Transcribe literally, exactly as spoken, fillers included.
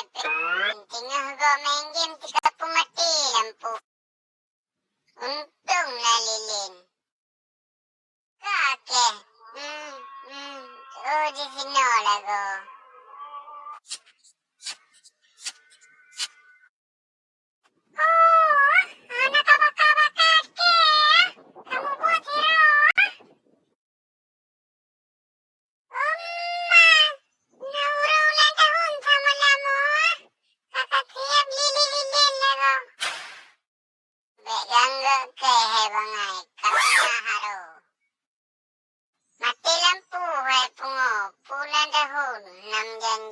Teungoh gob main game, teuka peumaté lampu. Untông na lilin. Ka kèe. Hmm, hmm. Oh, di sinoe lagoe. Oh, hana ka baka-baka kèe. Kamu buat hero. Oma, na uroe ulang tahun sama lama. Kakak siap lilin-lilin lagoe. Bèk ganggu kèe hai bangai, ka puna harô. Maté lampu hai pungo, pue ulang tahun nam janji.